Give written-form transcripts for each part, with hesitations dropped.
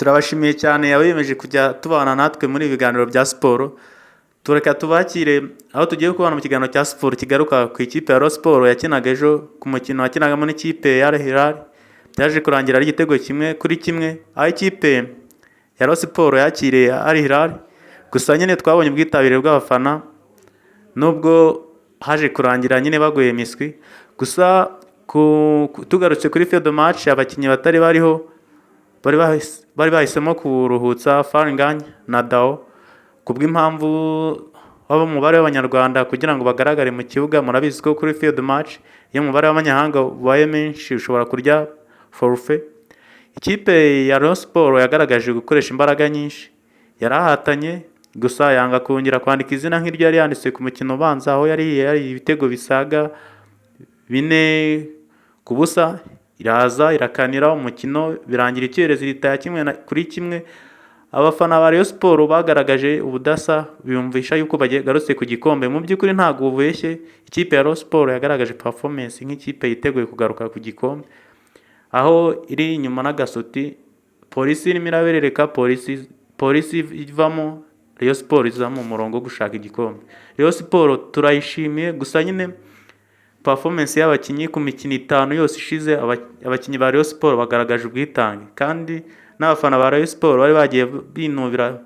Turabashimiye cyane abiyemeje kujya tubana natwe muri ibi biganiro bya siporo. Tureka tubakire aho tugiye kubana mu kiganiro cya siporo kigaruka ku ikipe ya Rayon Sports yakinaga ejo ku mukino wakinagamo n'ikipe ya Al Hilal. Byaje kurangira ari igitego 1-1, aho ikipe ya Rayon Sports yakiriye Al Hilal. Gusa nyine twabonye ubwitabire bw'abafana, nubwo haje kurangira nyine baguye miswi. Gusa tugarutse kuri feuille de match, abakinnyi batari bariho bari bahisemo kuruhutsa Fall Ngagne na Dao kubw'impamvu waba umubare w'Abanyarwanda kugira ngo bagaragare mu kibuga. Murabizi ko kuri feuille de match, iyo umubare w'abanyahanga ubaye menshi, ushobora kurya forfait. Ikipe ya Rayon Sports yagaragaje gukoresha imbaraga nyinshi, yarahatanye, gusa yanga kongera kwandika izina nk'iryo yari yanditse ku mukino ubanza, aho yari ibitego bisaga 4-0. Iraza irakanira umukino, birangira icyerezo ya 1-1. Abafana ba Rayon Sports bagaragaje ubudasa, biyumvisha yuko bagarutse ku gikombe. Mu by'ukuri ntabwo bubeshye, ikipe ya Rayon Sports yagaragaje performance nk'ikipe yiteguye kugaruka ku gikombe, aho iri inyuma n'agasuti. Polisi irimo iraberereka, Polisi ivamo, Rayon Sports iza mu murongo wo gushaka igikombe. Rayon Sports turayishimiye. Gusa nyine performance y'abakinnyi ku mikino 5 yose ishize, abakinnyi ba Rayon Sports bagaragaje ubwitange, kandi n'abafana ba Rayon Sports bari bagiye binubira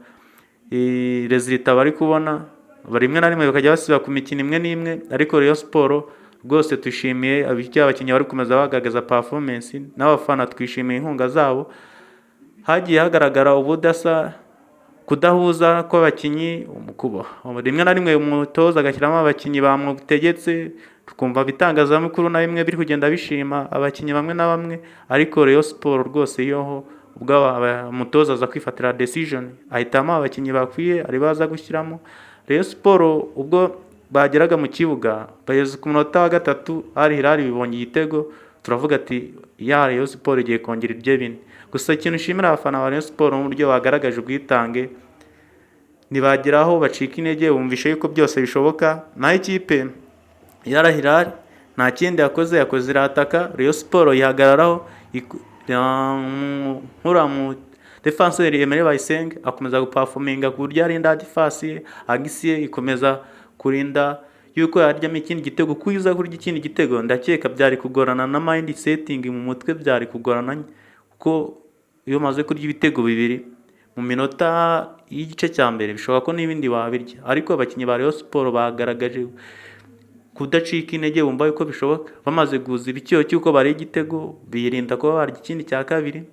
résultat bari kubona, rimwe na rimwe bakajya basiba ku mikino imwe n'imwe. Ariko Rayon Sports rwose twishimiye ibyo abakinnyi bari gukomeza bagaragaza performance, n'abafana twishimiye inkunga zabo. Hagiye hagaragara ubudasa, kudahuza kw'abakinnyi, rimwe na rimwe umutoza agashyiramo abakinnyi bamutegetse, tukumva ibitangazamakuru na bimwe biri kugenda bishima abakinnyi bamwe na bamwe. Ariko Rayon Sports rwose yoho ubwo umutoza aza kwifatira decision, ahitamo abakinnyi bakwiye ari baza gushyiramo. Rayon Sports ubwo bageraga mu kibuga, bageze ku munota wa 3, Al Hilal bibonye igitego, turavuga ati ya Rayon Sports igiye kongera ibye 4. Gusa ikintu nshimira abafana ba Rayon Sports n'uburyo bagaragaje ubwitange, ntibagera aho bacika intege, bumvisha yuko byose bishoboka. Naho ikipe ya Al Hilal nta kindi yakoze, irataka, Rayon Sports yihagararaho. Nkura mu défenseur Emery Bayisenge akomeza guperforminga ku buryo arinda défense, axe ye ikomeza kurinda yuko yaryamo ikindi gitego. Kuko iyo uza kurya ikindi gitego, ndakeka byari kugorana na mind setting mu mutwe byari kugorana, kuko iyo umaze kurya ibitego 2 mu minota y'igice cya mbere, bishoboka ko n'ibindi wabirya. Ariko abakinnyi ba Rayon Sports bagaragaje kudacika intege, bumva yuko bishoboka. Bamaze guziba icyuho cy'uko bariye igitego, birinda kuba barya ikindi cya kabiri.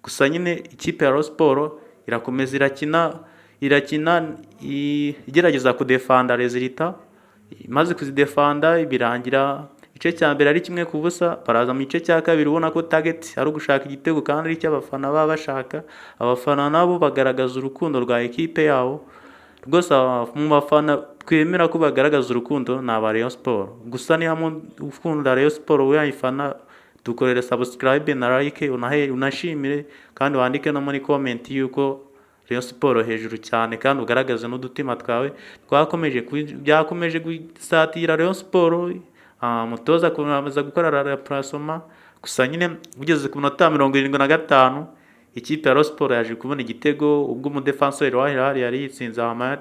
Gusa nyine ikipe ya Rayon Sports irakomeza irakina, irakina igerageza kudefanda résultat. Imaze kuzidefanda, birangira igice cya mbere ari 1-0. Baraza mu gice cya kabiri ubona ko target ari ugushaka igitego, kandi ari icyo abafana baba bashaka. Abafana nabo bagaragaza urukundo rwa ekipe yabo. Rwose mu bafana twemera ko bagaragaza urukundo ni aba Rayon Sports. Gusa niba ukunda Rayon Sports, uyayifana, dukorere subscribe na like, unashimire kandi wandike no muri comment yuko Rayon Sports hejuru cyane, kandi ugaragaze n'udutima twawe. Twakomeje, byakomeje gusatira Rayon Sports, umutoza akomeza gukora remplacement. Gusa nyine ugeze ku minota 75, ikipe ya Rayon Sports yaje kubona igitego ubwo umudefanseri wa Hilal yari yitsinze Ahmad.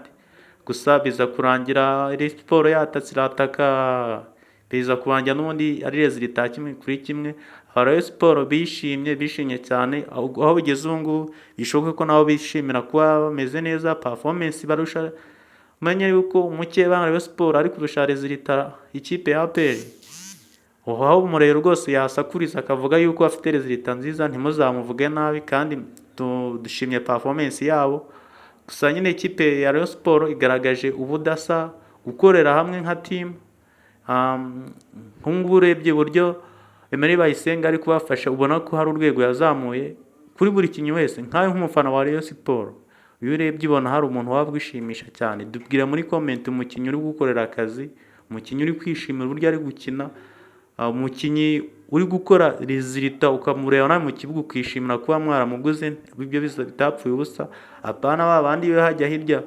Gusa biza kurangira Rayon Sports yatatse, irataka, biza kurangira n'ubundi ari résultat 1-1. Aba Rayon Sports bishimye, bishimye cyane. Aho bigeze ubu ngubu, bishoboka ko nabo bishimira kuba bameze neza, performance barusha. Umenye yuko umukeba Rayon Sports ari kurusha résultat ikipe ya APR. Aho umurero rwose yasakuriza akavuga yuko afite résultat nziza, ntimuzamuvuge nabi, kandi dushimye performance yabo. Gusa nyine ikipe ya Rayon Sports igaragaje ubudasa, gukorera hamwe nka team. Nk'ubu urebye uburyo Emery Bayisenge ari kubafasha, ubona ko hari urwego yazamuye kuri buri kintu wese. Nkawe nk'umufana wa Rayon Sports, iyo urebye ubona hari umuntu waba wishimisha cyane. Dubwira muri comment umukinnyi uri gukorera akazi, umukinnyi uri kwishimira uburyo ari gukina, umukinnyi uri gukora résultat, ukamureba nawe mu kibuga ukishimira kuba mwaramuguze, ibyo bitapfuye ubusa. Apana ba bandi hajya hirya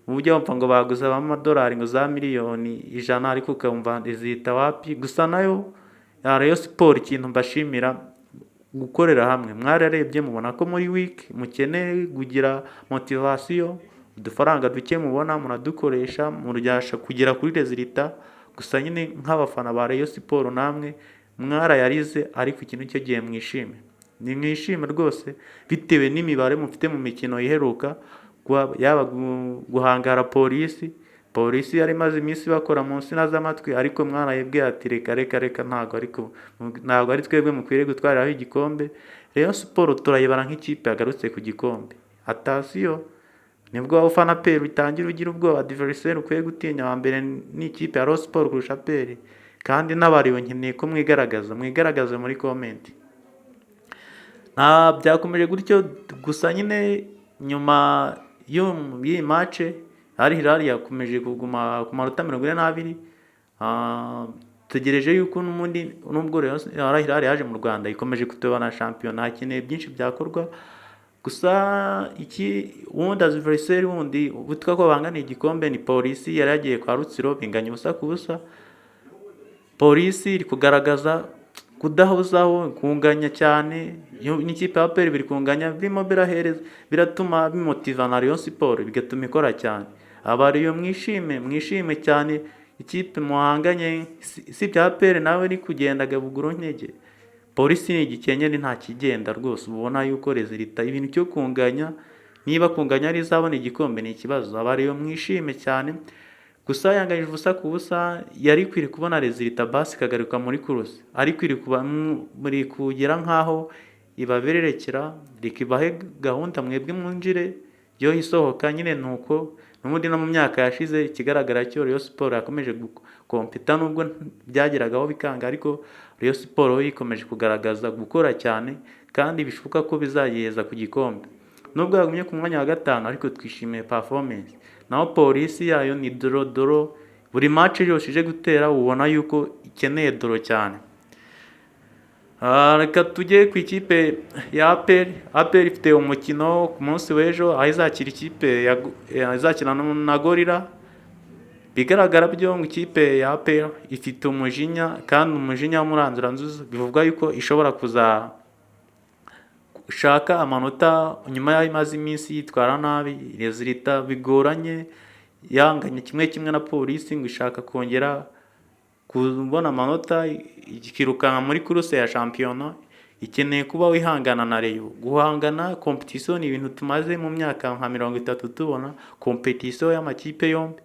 mu buryo bapfa ngo baguze amadolari ngo za miliyoni 100, ariko ukumva résultat wapi. Gusa nayo ya Rayon Sports, ikintu mbashimira gukorera hamwe. Mwararebye mubona ko muri weak, mukeneye kugira motivation. Udufaranga duke mubona muradukoresha, murasha kugera kuri résultat. Gusa nyine nk'abafana ba Rayon Sport, namwe mwarayarize, ariko iki nicyo gihe mwishime, ni mwishime rwose bitewe n'imibare mufite mu mikino iheruka, yaba guhangara Polisi. Polisi yari imaze iminsi bakora mu nsina z'amatwi, ariko mwarayibwiye ati: "Reka, reka, reka, ntabwo, ariko ntabwo ari twebwe mukwiriye gutwariraho igikombe." Rayon Sport turayibara nk'ikipe yagarutse ku gikombe. Attention, nibwo waba ufana APR utangira ugira ubwoba. Adversaire ukwiye gutinya wa mbere ni ikipe ya Rayon Sport kurusha APR. Kandi n'abariyo nkeneye ko mwigaragaza, mwigaragaze muri comment. Nta byakomeje gutyo gusa nyine. Nyuma y'iyi match, Al Hilal yakomeje kuguma ku manota 42. Tegereje yuko n'ubundi nubwo Al Hilal yaje mu Rwanda ikomeje kutubona shampiyona, hakeneye byinshi byakorwa. Gusa iki wundi adversaire wundi witwa ko banganiye igikombe ni Polisi, yari yagiye kwa Rutsiro binganya 0-0. Polisi iri kugaragaza kudahozaho, kunganya cyane n'ikipe ya APR, biri kunganya, birimo birahereza, biratuma bimotiva na Rayon Sport, bigatuma ikora cyane. Abariyo mwishime, mwishime cyane. Ikipe muhanganye si ibya APR nawe iri kugendaga buguru ntege. Polisi ni igikenyeri, nta kigenda rwose. Ubona yuko résultat ibintu cyo kunganya, niba kunganya ari izabona igikombe ni ikibazo. Abariyo mwishime cyane. Gusa yanganyije 0-0, yari ikwiriye kubona résultat basi ikagaruka muri course, ariko iri kuba muri kugera nk'aho ibabererekera, reka gahunda mwebwe mwinjire yo isohoka nyine. Nuko n'ubundi no mu myaka yashize, ikigaragara cyo Rayon Sport yakomeje gukompeta nubwo byageragaho bikanga, ariko Rayon Sport yo ikomeje kugaragaza gukora cyane kandi bishoboka ko bizageza ku gikombe nubwo yagumye ku mwanya wa gatanu, ariko twishimiye performance. Naho Polisi yayo ni draw, draw buri match yose ije gutera, ubona yuko ikeneye draw cyane. Reka tujye ku ikipe ya APR. APR ifite umukino ku munsi w'ejo aho izakira ikipe izakina na Gorilla. Bigaragara byo ngo ikipe ya APR ifite umujinya, kandi umujinya w'umuranduranzuzi. Bivugwa yuko ishobora kuza shaka amanota nyuma y'aho imaze iminsi yitwara nabi, résultat bigoranye, yanganye 1-1 na Polisi, ngo ishaka kongera kubona amanota ikirukanka muri course ya shampiyona. Ikeneye kuba wihangana na Rayon. Guhangana, compétition, ni ibintu tumaze mu myaka nka 30 tubona compétition y'amakipe yombi.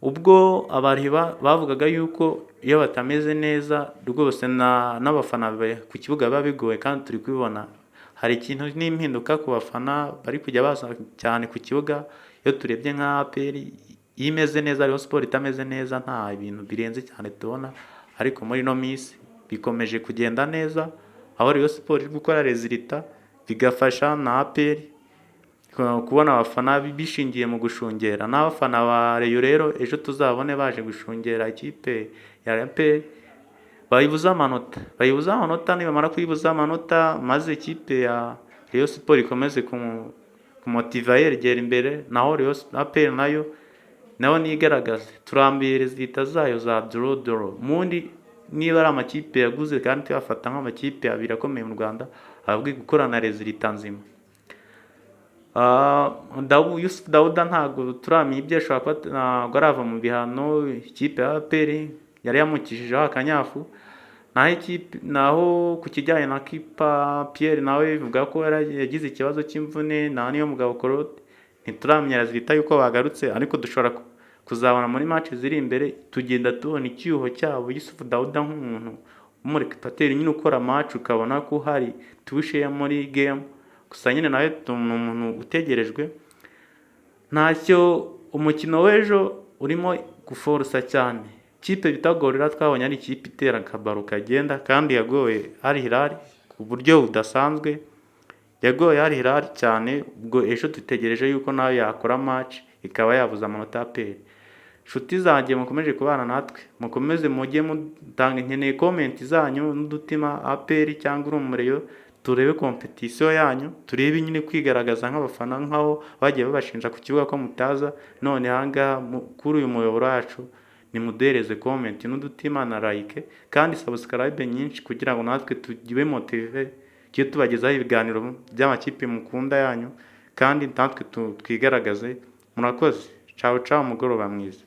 Ubwo abareba bavugaga yuko iyo batameze neza rwose n'abafana ku kibuga biba bigoye, kandi turi kubibona hari ikintu n'impinduka ku bafana bari kujya baza cyane ku kibuga. Iyo turebye nka APR iyo imeze neza, Rayon Sport itameze neza, nta bintu birenze cyane tubona, ariko muri ino minsi bikomeje kugenda neza, aho Rayon Sport iri gukora résultat bigafasha na APR kubona abafana bishingiye mu gushungera. N'abafana ba Rayon rero ejo tuzabone baje gushungera ikipe ya APR bayibuze amanota, bayibuze amanota. Nibamara kuyibuza amanota, maze ikipe ya Rayon Sport ikomeze kumotiva yeregera imbere. Naho Rayon APR nayo nigaragaze, turambiye résultat zayo za draw, draw. Mundi niba ari amakipe yaguze kandi tuyafata nk'amakipe abiri akomeye mu Rwanda, ababwiye gukorana résultat nzima. Yusuf Dawuda ntabwo turamenya ibyo, ashobora kuba ntabwo arava mu bihano ikipe ya APR yari yamukijijeho akanyafu. Naho ikipe, naho ku kijyanye na kipa Pierre, nawe bivuga ko yagize ikibazo cy'imvune, na niyo mugabo Claude ntituramenya résultat yuko bagarutse, ariko dushobora kuzabona muri match ziri imbere. Tugenda tubona icyuho cyabo. Yusuf Dawuda nk'umuntu w'umurécupérateur nyine ukora match, ukabona ko hari touche ye muri game. Gusa nyine nawe ni umuntu utegerejwe ntacyo. Umukino w'ejo urimo guforosa cyane ikipe bita Gorilla, twabonye ari ikipe itera akabaro kagenda, kandi yagoye Al Hilal ku buryo budasanzwe, yagoye Al Hilal cyane. Ubwo ejo dutegereje yuko nawe yakora match ikaba yabuza amanota APR. Inshuti zanjye mukomeje kubana natwe, mukomeze mujye mutanga, nkeneye comment zanyu n'udutima, APR cyangwa uri umureyo, turebe compétition yanyu, turebe nyine kwigaragaza nk'abafana, nk'aho bagiye babashinja ku kibuga ko mutaza. None ahangaha kuri uyu muyoboro wacu nimuduhereze comment n'udutima na like kandi subscribe nyinshi kugira ngo natwe tugire motive. Tujye tubagezaho ibiganiro by'amakipe mukunda yanyu, kandi natwe twigaragaze. Murakoze, ciao ciao, umugoroba mwiza.